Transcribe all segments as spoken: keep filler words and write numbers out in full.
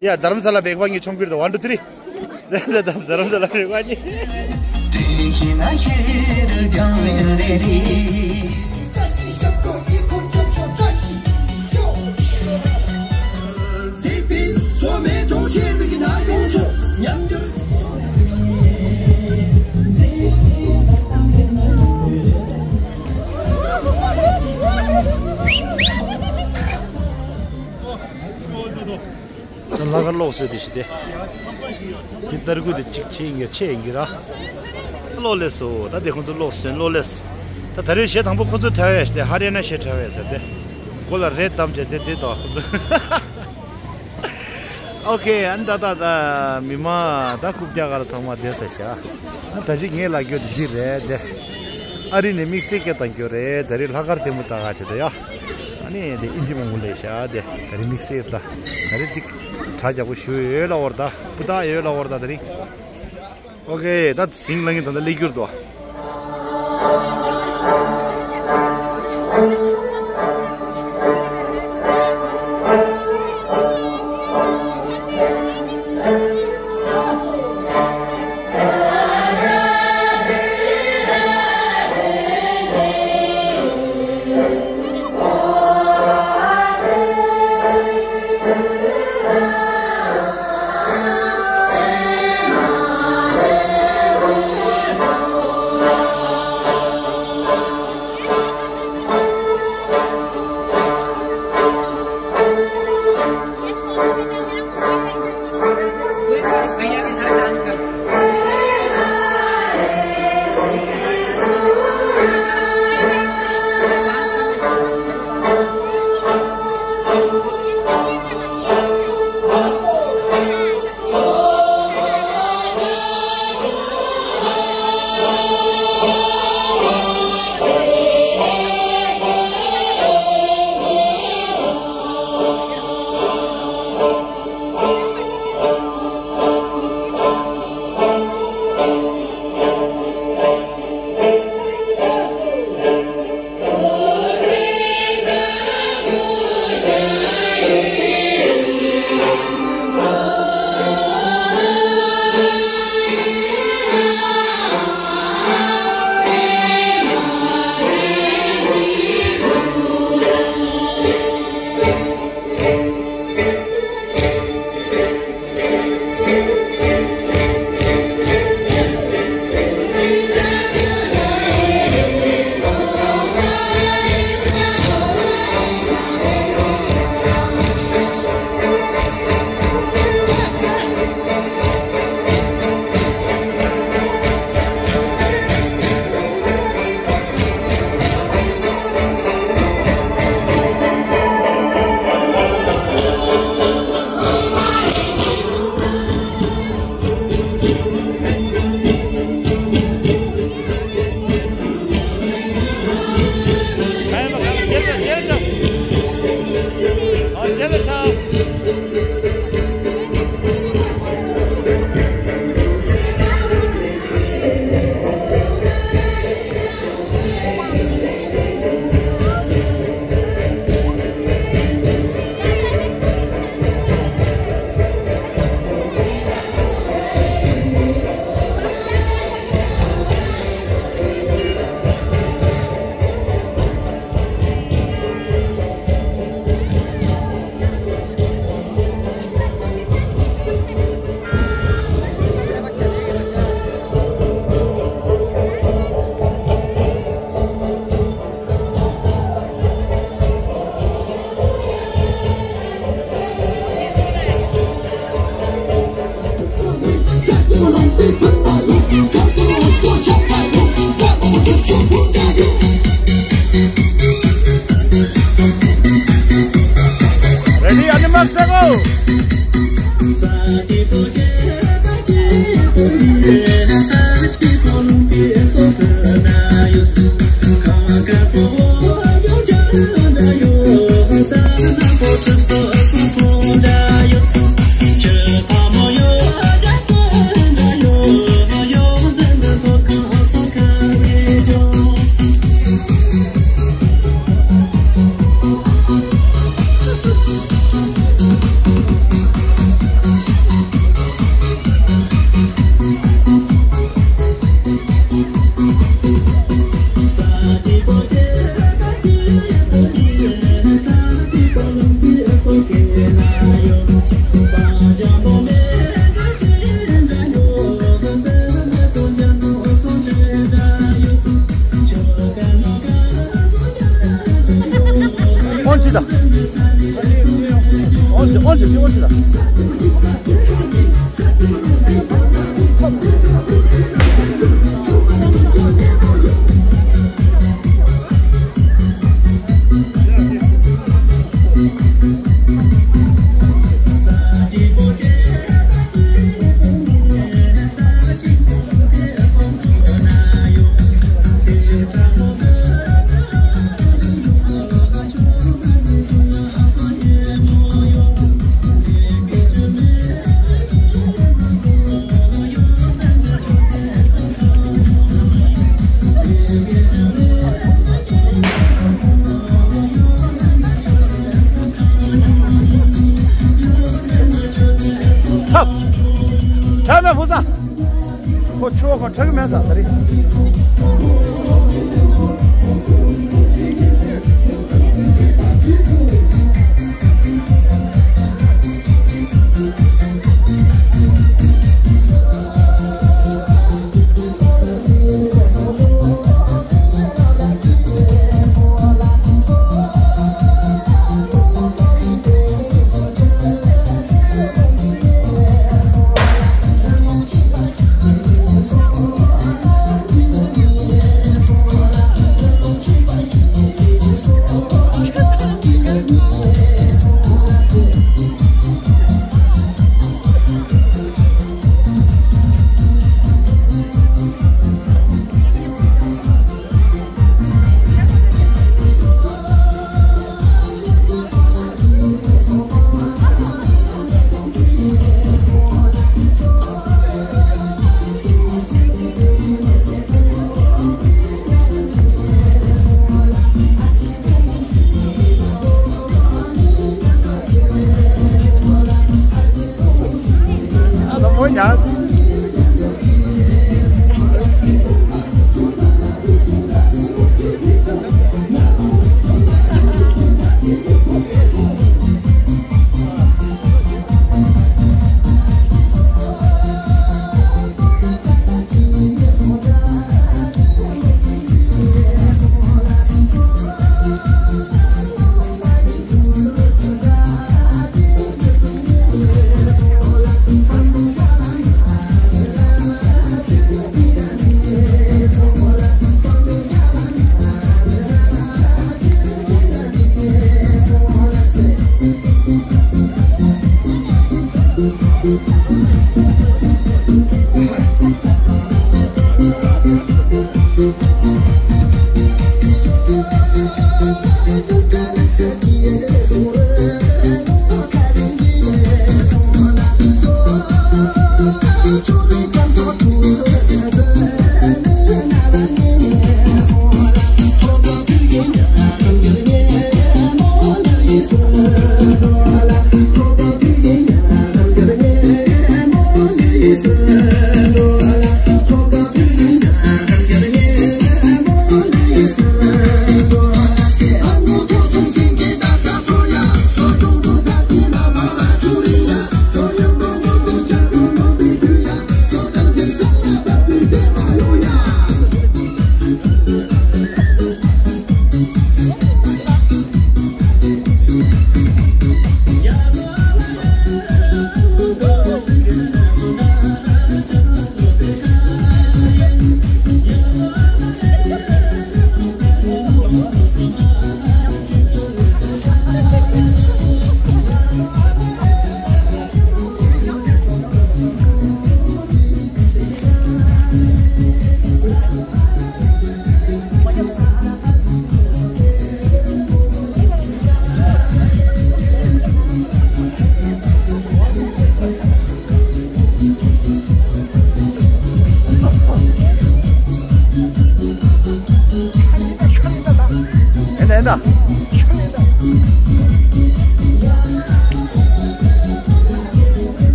ཡ་དྷ་རམ་ས་ལ་བེག་པ་གཉིས་ཆོམ་གྱི་རེད། ཝན་ཊུ་ཐི་རི། དྷ་རམ་ས་ལ་བེག་པ་གཉིས། ལྷག་དཀར་གློག་བཟོས་དེ་ཞིག་དེ། དེ་ལྟར་སྐུ་དེ་གཅིག་ཆེ་ཡིན་གྱི་ཆེ་ཡིན་གྱི་ར། གློག་ལས་སོ། ད་དེ་ཁོང་ཚོ་གློག་སོན་གློག་ལས། ད་ད་རེས་གཞས་དང་པོ་ཁོང་ཚོ་འཁྲབ་ཡ་ཞིག་དེ་ཧ་རེ་ན་གཞས་འཁྲབ་ཡ་ཟེར་དེ། མགོ་ལ་རས་བསྡམས་བྱས་དེ་དེ་དོ་ཁོང་ཚོ། ཨོ་ཁེ། ཨ་ནི་ད་ད་ད་མི་མང་ད་རྐུབ་བཀྱག་ག་ལ་ཚང་མ་བསྡད་ས་ཤག་ད་ད་ཅི་ངས་ལབ་རྒྱུ་དེ་འདི་རེད་དེ། ཨ་རི་ནས་དམིགས་བསལ་སྐད་བཏང་རྒྱུ་རེད། ད་རེས་ལྷག་དཀར་ལྟད་མོ་ལྟ་ག་བྱེད་དོ་ཡ། ཨ་ནི་དེ་ཨིན་ཇི་མང་པོ་ལས་ཤག་དེ། ད་རེས་དམིགས་བསལ་ད། ད་རེས་ཅིག་གྲ་རྒྱས་པོ་ཞུ་ཡོད་ལ་བོར་ད། སྤུ་དག་ཡོད་ལ་བོར་ད་ད་རེས། ཨོ་ཁེ། ད་ཟིང་ལ་ངས་ད་ལྟ་སླེབས་རྒྱུར་འདུག་ཐབ། དྲ་མེད་ཕུག་ས། ཁོ་ཆུ་བོ་ཁོ་ཁྲག་གི་མེད་ས་ད་རེད།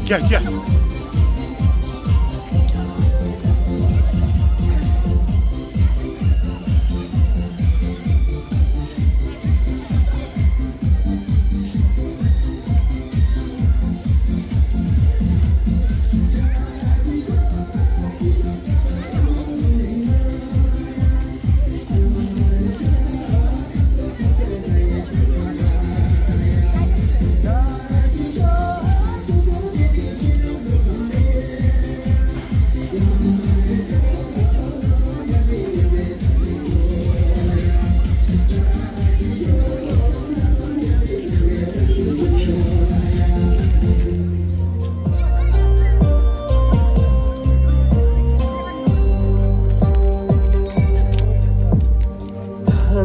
ཀྱ་ཀྱ།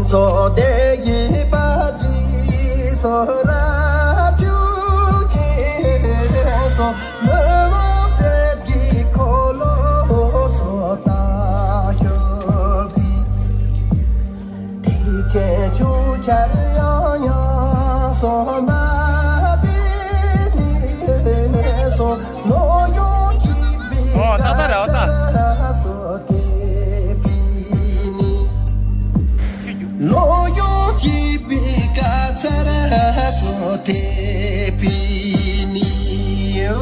མཚོ་དེ་ཡི་བར་དུ་སོ་རབ་ཅུ་ཅན་སོ། མི་མང་སེར་གྱི་འཁོར་ལོ་སོ་དང་ཤོག་གི། དེ་ཆེ་ཆུ་ཆར་ཡང་ཡང་སོ་མ་བི་ནི་སོ། ལོ་ཡོང་གི་བི་ཨོ་ད་ད་ར་ད། སོ་དེ་བི་ནི། ལོ་ཡོང་གི་བི་ཀ་ཚར་སོ་དེ་བི་ནི། ཨོ་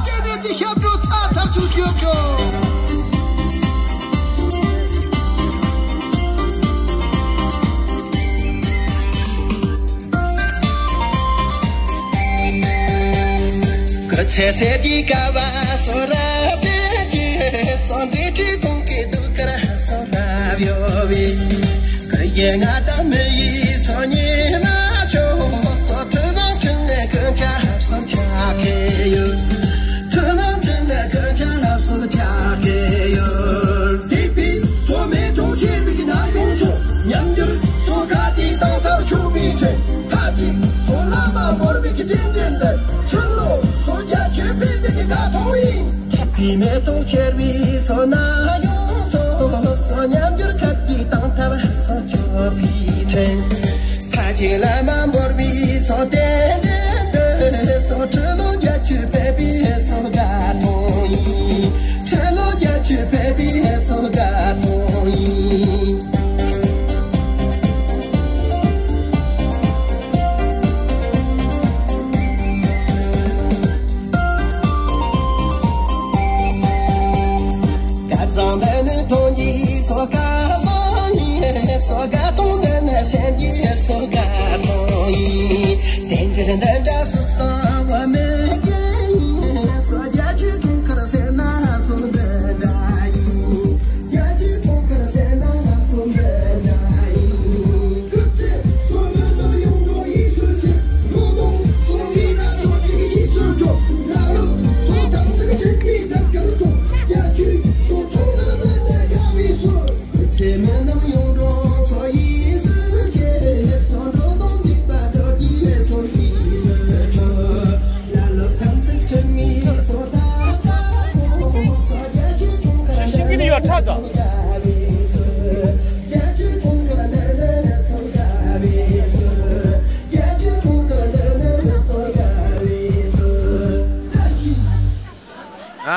དེ་རེད། དེ་ཞབས་བྲོ་ཚ་ཚ་ཆུ་ཤོག་ཤོག། ཁོ་ཚེ་སེ་དི་ཀ་བ་སོ་ར་བེ་ཅི་སོ་མཛེས་ཁྲི་ཐུང་གི་དུ་ཀར་སོ་ར་བྱོ་བི། ཁོ་ཡེ་ང་དང་མི་ཡི་སོ་ཉི་མ་ཆོ་སོ་ཐུ་ནང་ཁྲིན་ནེ་ཀུན་ཆ་སོ་ཆ་ཁེ་ཡོད། ཐུན་མོང་ཅན་ལ་ཀུན་ཆ་ལ་སོ་ཆ་ཁེ་ཡོད། དེ་པའི་སོ་མེ་ཏོག་ཆེ་བའི་ན་ཡོང་སོ། ཉམས་འགྱུར་སོ་ག་དེ་དང་ཐག་ཆོད་པའི་ཕྲན། ཕ་ཅིག་སོ་ལ་མ་བོར་བའི་གི་རྟེན་འབྲེལ་འདི། ཕྱིར་ལོ་སོ་རྒྱ་ཆོད་པའི་བའི་གི་དགའ་ཐོང་ཡིན། དེ་པའི་མེ་ཏོག་ཆེ་བའི་སོ་ན་ཡོང་སོ། སོ་ཉམས་འགྱུར་ཁ་དེ་དང་ཐག་སོ་ཆོད་པའི་ཕྲན། ཕ་ཅིག་ལ་མ་བོར་བའི་སོ་རྟེན་འབྲེལ་འདི། སོ་ཁྲི་ལོ་བརྒྱད་ཅུ་ཕེབས་པའི་སོ་དགའ་ཐོང་ཡིན། ཁྲི་ལོ་བརྒྱད་ཅུ་ཕེབས་པའི་སོ་དགའ་ཐོང་ཡིན། སྐལ་བཟང་འདི་ནི་ཐོང་གི་སོ་སྐལ་བཟང་ཡིན། སོ་དགའ་ཐོང་འདི་ནི་སེམས་ཀྱི་སོ་དགའ་ཐོང་ཡིན། དེང་འདིར་འདི་འདྲ་སུ་སོང་བ་མེད་ཀྱི་ཡིན། སོ་རྒྱ་ཆུ་འཁྲུངས་ཁར་སེ་ན་སོ་འདི་འདྲ་ཡིན། རྒྱ་ཆུ་འཁྲུངས་ཁར་སེ་ན་སོ་འདི་འདྲ་ཡིན།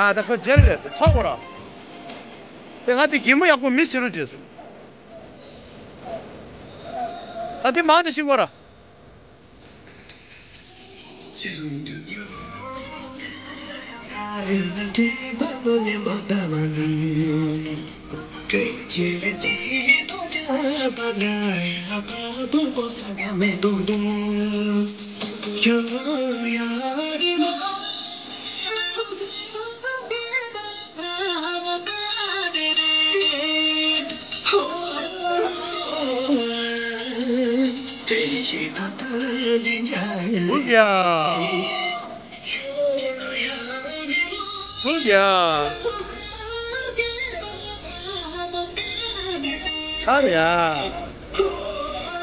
ཨ་ད་ཁོ་མཇལ་རེད་ཟེར་ཚོགས་གོ་ར། དེ་ང་དེ་གད་མོ་ཡག་པོ་མི་བྱེད་རོགས་བྱས་སོང་། ད་དེ་མང་དུ་ཤི་གོ་ར། ཧུ་ཡ། ཧུ་ཡ། ཨ་ཡ།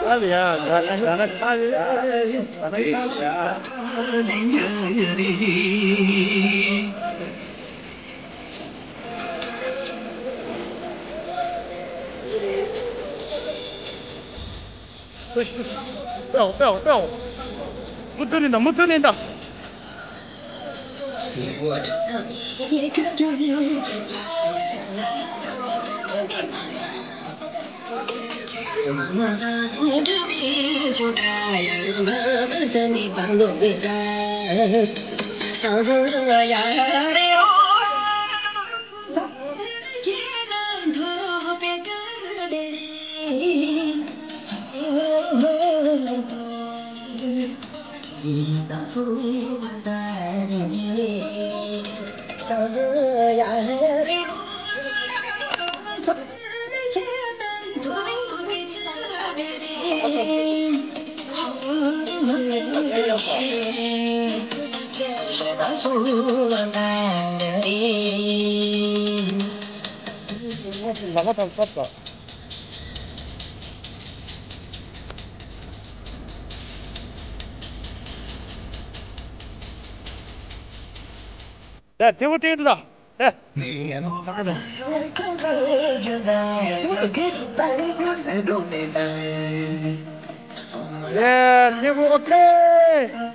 ཨ་ཡ། ག་ན་ག་ན་ཨ་ཡ། ག་ན་ཨ་ཡ། ཨོ་ཨོ་ཨོ། མུ་མཐུད་ལེན་དང་། མུ་མཐུད་ལེན་དང་། ལ་ཁ་དང་སྐབས་དང་། ད་ཐེ་བོ་ཏིང་ལ། ད། ཡེ་ཐེ་བོ་ཨོ་ཁེ།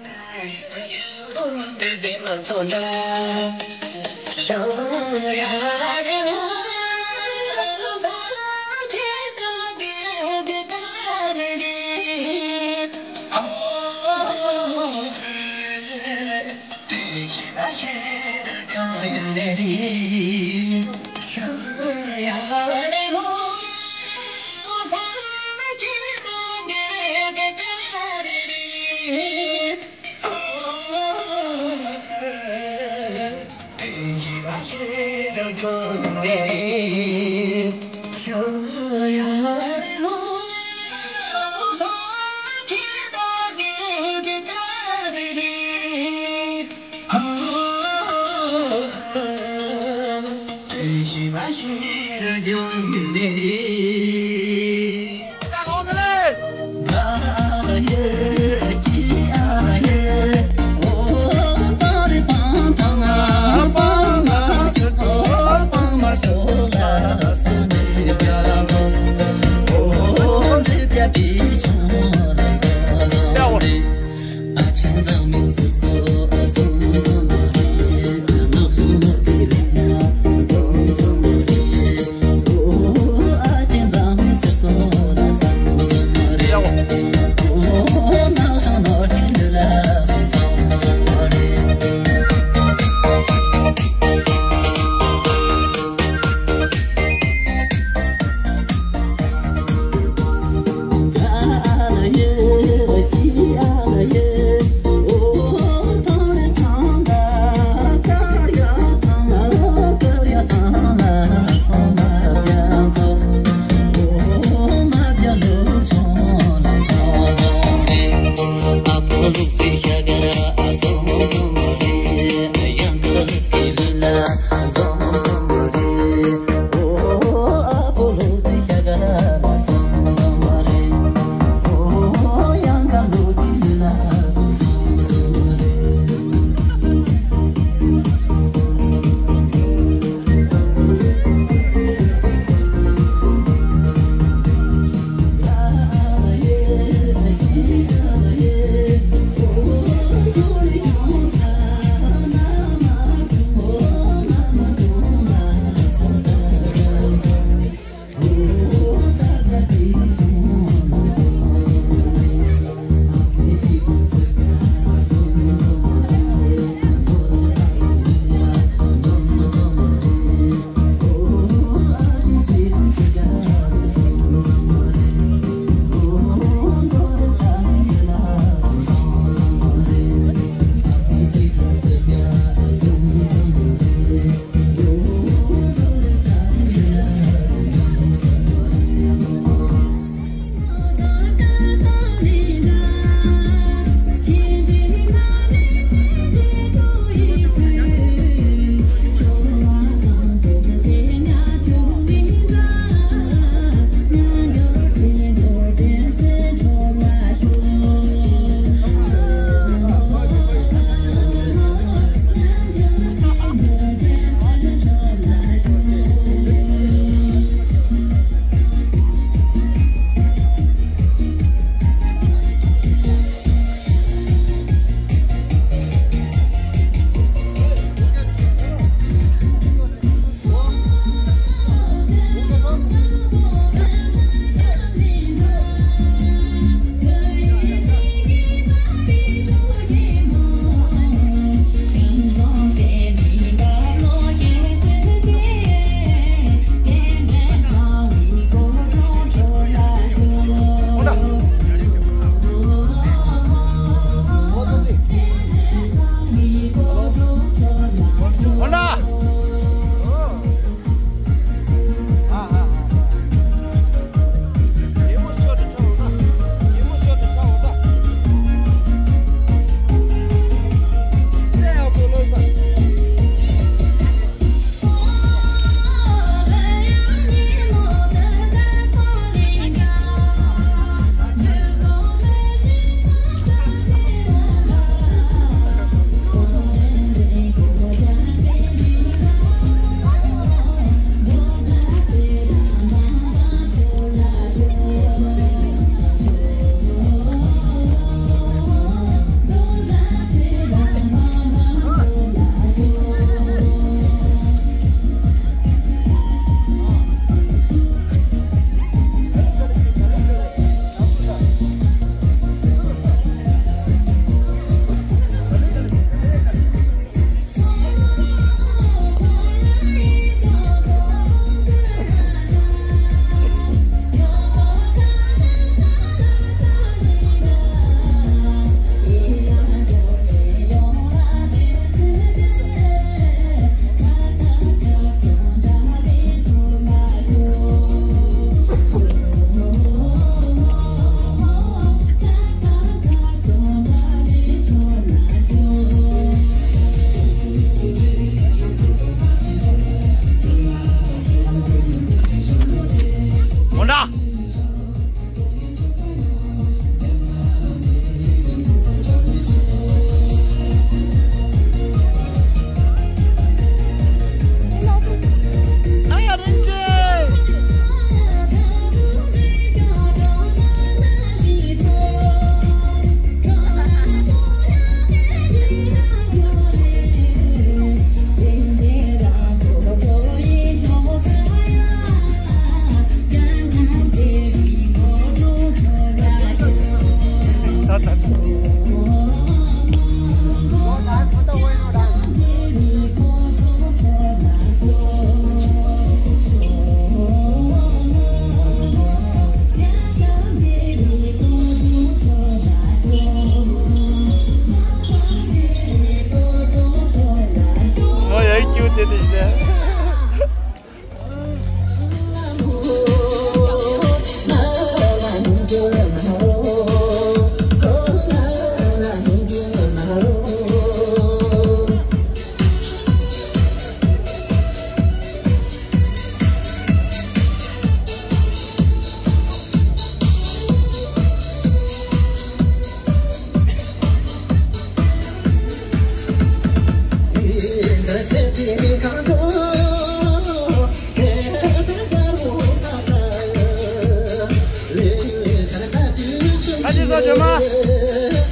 ཚོགས་ཇོ་མ།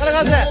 ཁ་ལ་ཁ་ཚད།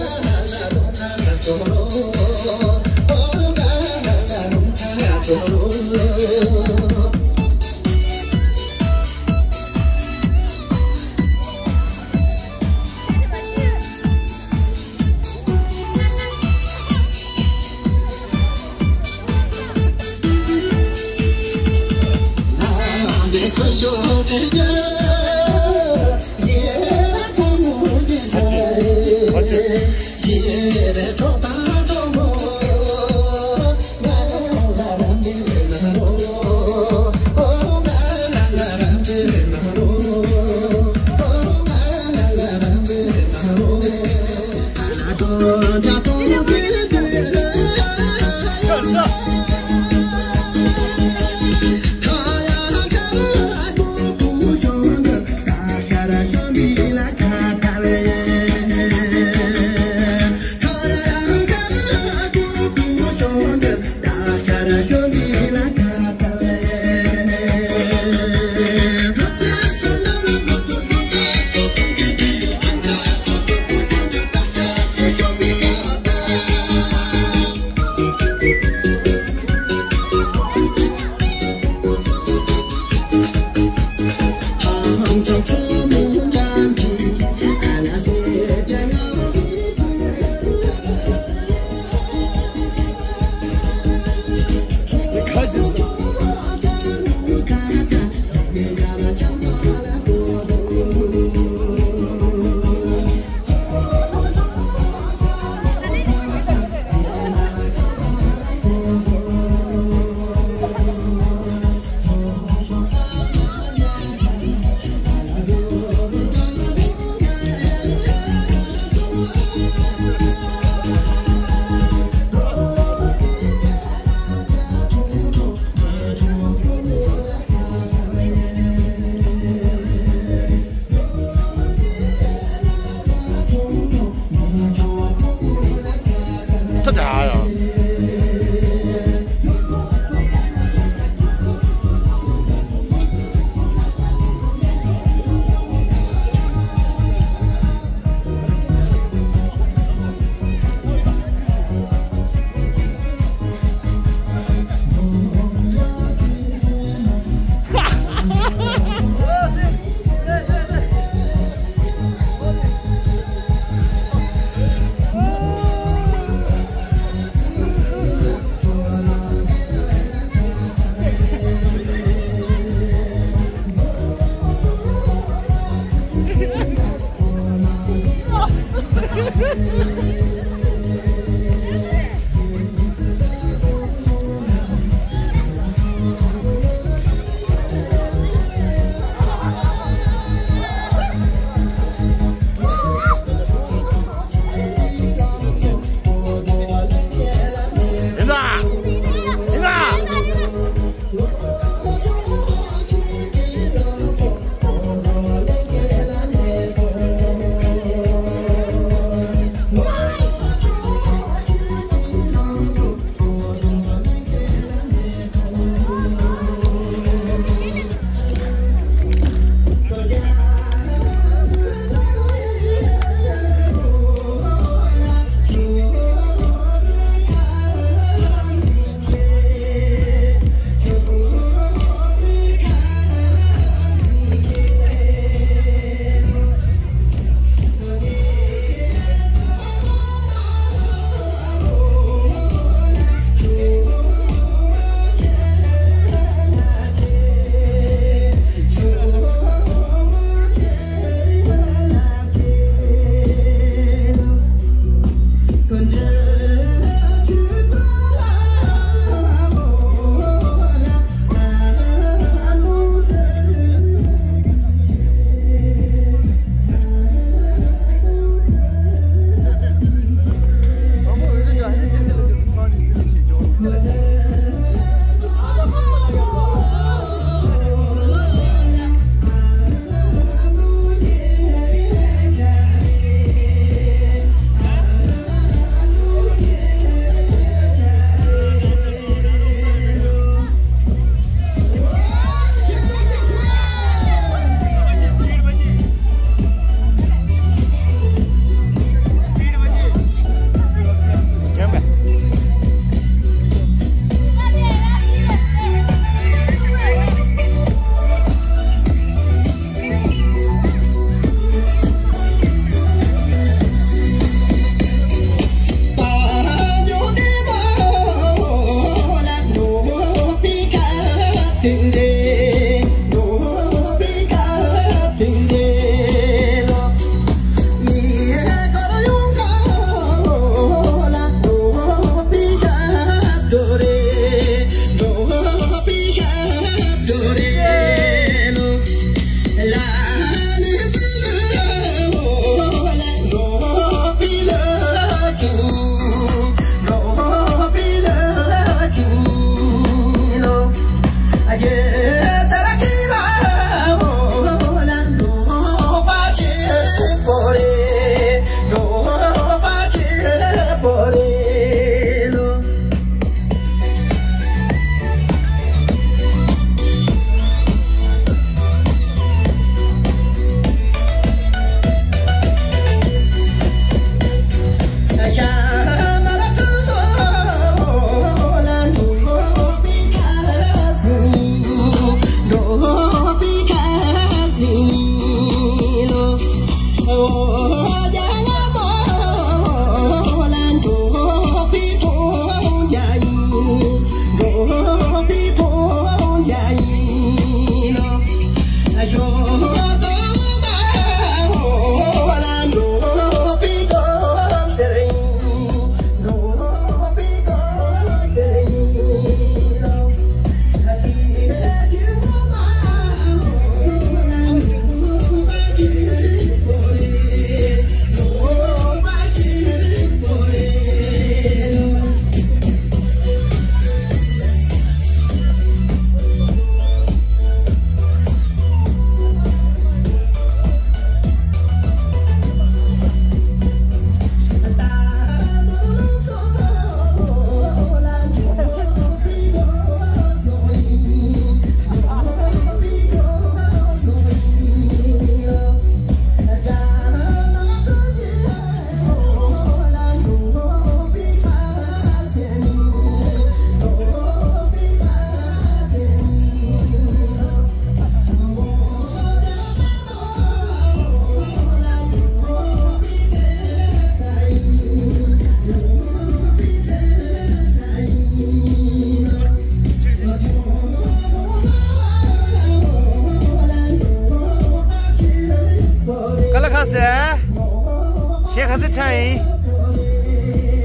ཁྱེད་ག་ཚོད་ཆགས་ཡིན།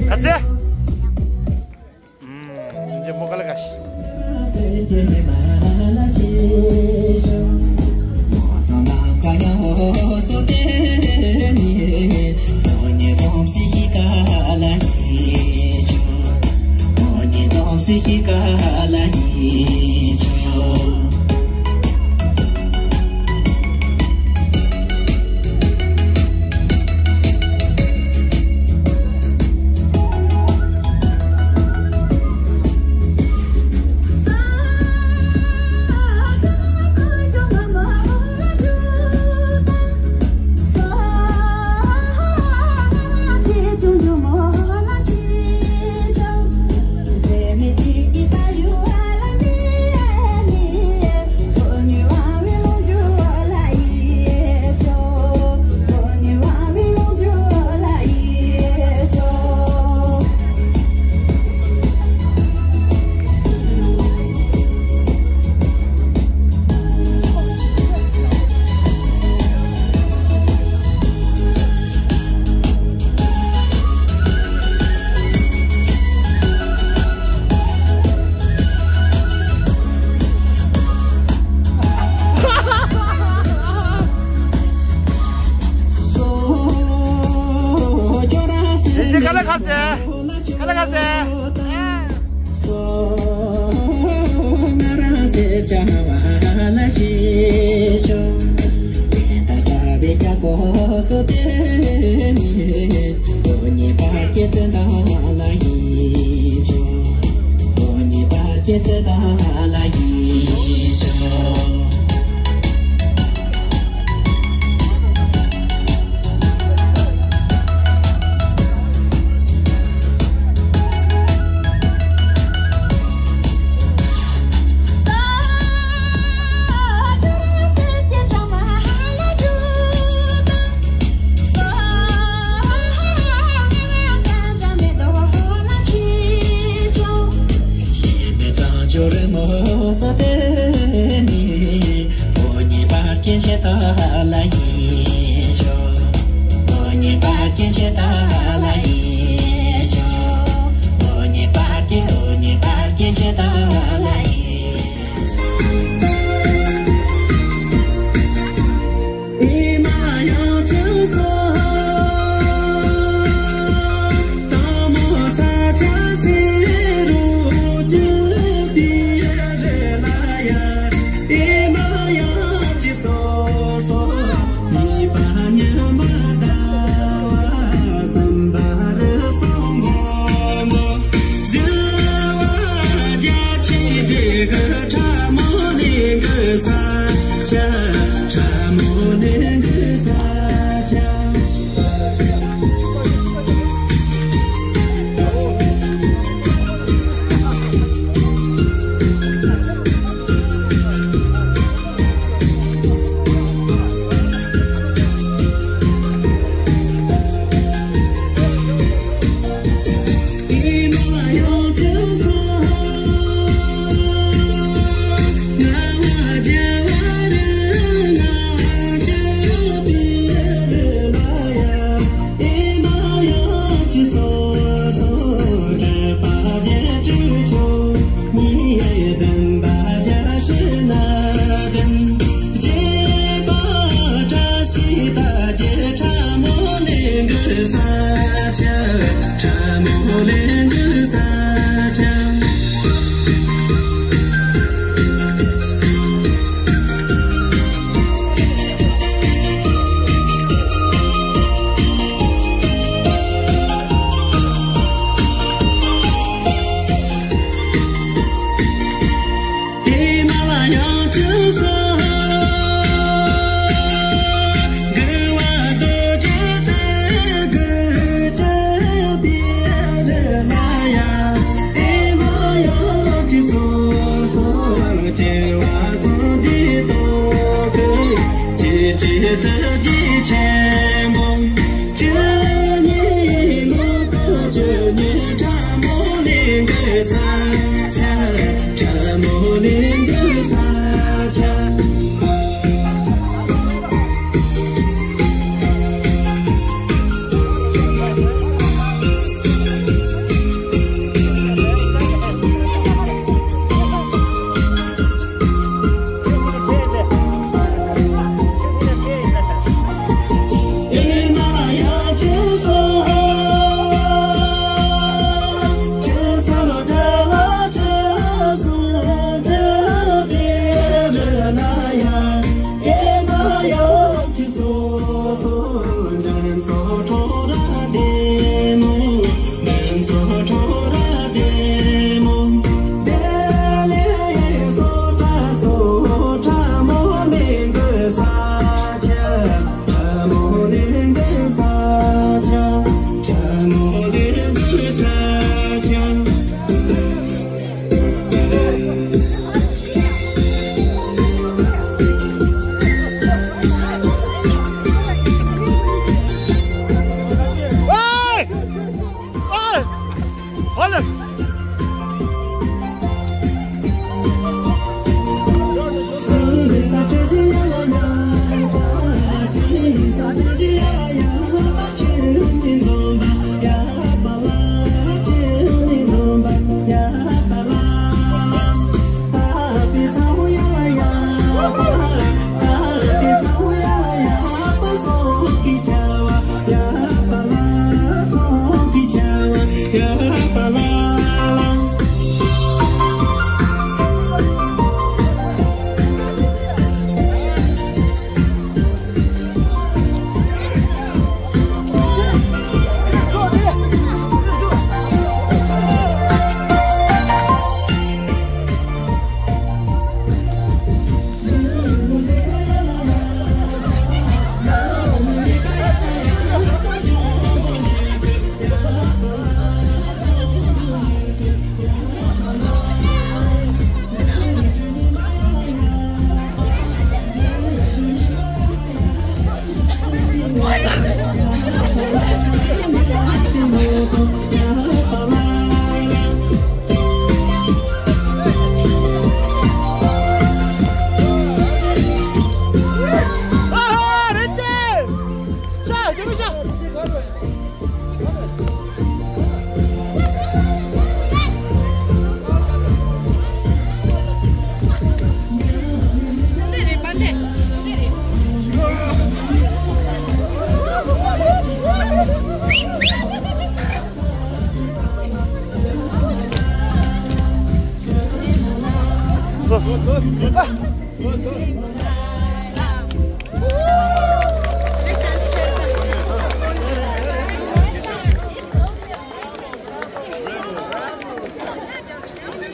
ག་ཚོད། ཨུམ། ཡིན་གྱི་མོ་ག་ལ་ག་ཤི། ཡིན་གྱི་ག་ལ་ག་ཟེ། ག་ལ་ག་ཟེ།